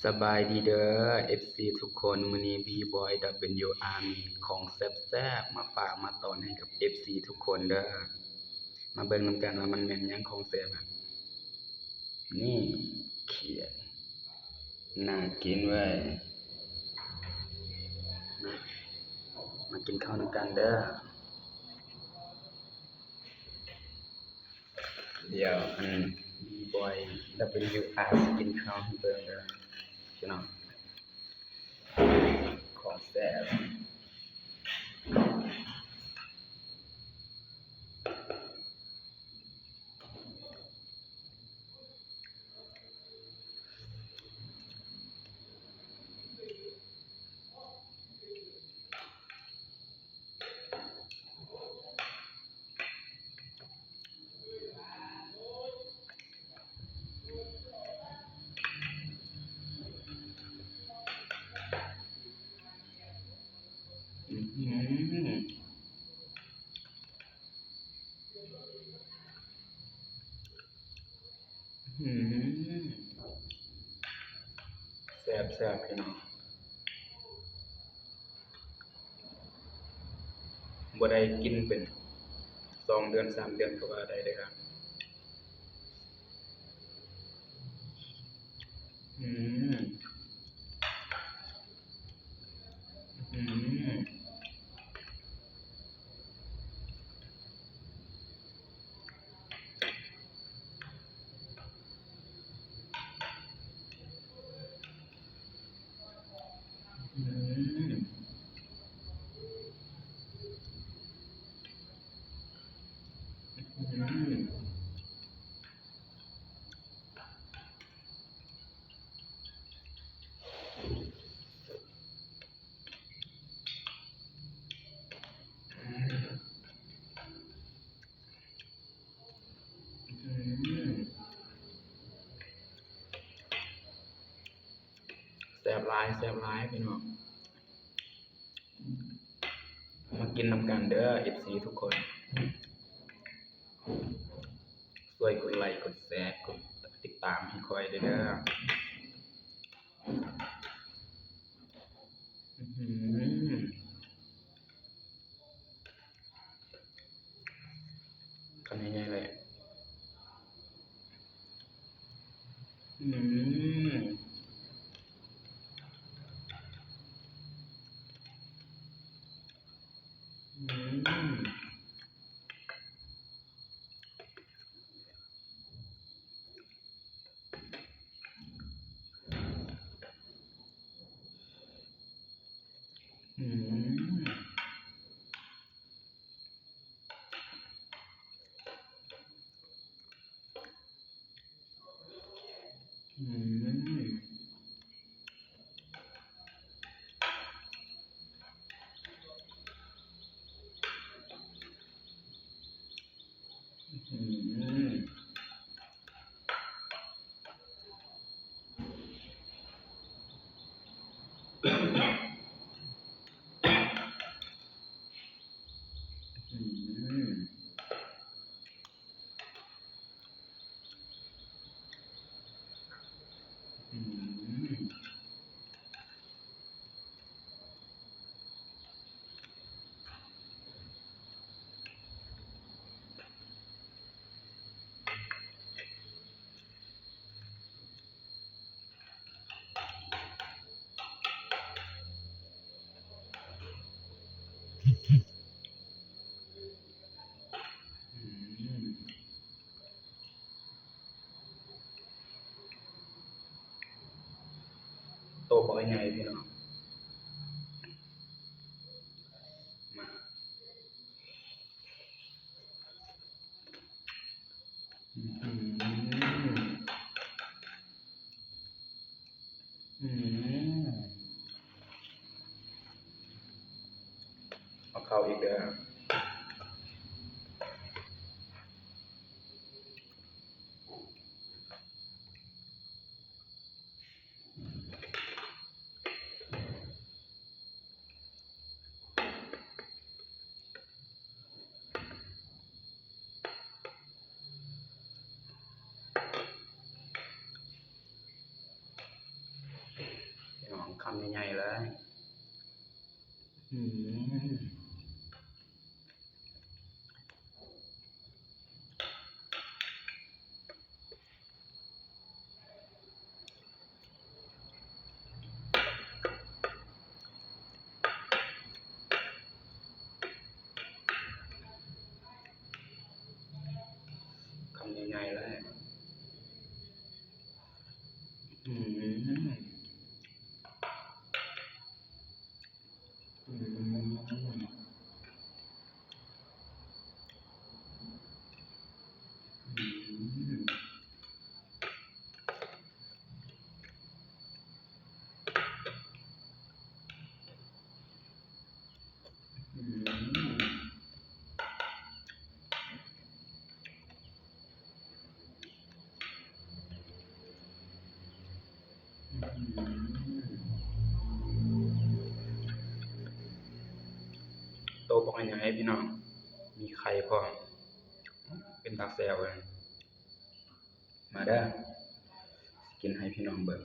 ສະບາຍດີເດີ ເອັຟຊີ ທຸກຄົນ, ມື້ນີ້ບີບອຍດັບເບິນຢູອາ ມີຂອງແຊບໆ ມາຝາກມາຕ້ອນໃຫ້ກັບ ເອັຟຊີ ທຸກຄົນເດີ. ມາເບິ່ງນຳກັນວ່າມັນແມ່ນຫຍັງຂອງແຊບ. ນີ້ ຂຽນ ໜ້າກິນເວີຍ. ມາ ມາກິນເຂົ້ານຳກັນເດີ. ດຽວອັນ ບີບອຍດັບເບິນຢູອາ ຊິກິນເຂົ້າໃຫ້ເບິ່ງເດີພີ່ນ້ອງ. ຂອງແຊບ. ອືມ ແຊບໆ ພີ່ນ້ອງ. ບໍ່ໄດ້ກິນເປັນສອງເດືອນສາມເດືອນກໍວ່າໄດ້ເດີ. ອືມ ອືມ. ອືມ ອືມ. ອືມ ແຊບຫຼາຍ ແຊບຫຼາຍ ພີ່ນ້ອງ. ມາກິນນຳກັນເດີ ເອັຟຊີ ທຸກຄົນ. ຊ່ວຍກົດໄລ ກົດແຊ ກົດຕິດຕາມໃຫ້ຂ້ອຍເດີ. ອືມ ຄຳໃຫຍ່ໆ ເລີຍ. ອືມ ອືມ. ອືມ ອືມ ອືມ. ໂຕບັກໃຫຍ່ພີ່ນ້ອງ ມາ ອືມ ອືມ ເອົາເຂົ້າອີກເດີ. ອ ຄຳໃຫຍ່ໆເລີຍ. ອືມ ຄຳໃຫຍ່ໆເລີຍ. ອືມ ອືມ ອືມ. ອືມ ອືມ ໂຕບັກໃຫຍ່ໆ ພີ່ນ້ອງ ມີໄຂ່ພ້ອມ ເປັນຕາແຊວເລີຍ. ມາເດີ ຊິກິນໃຫ້ພີ່ນ້ອງເບິ່ງ.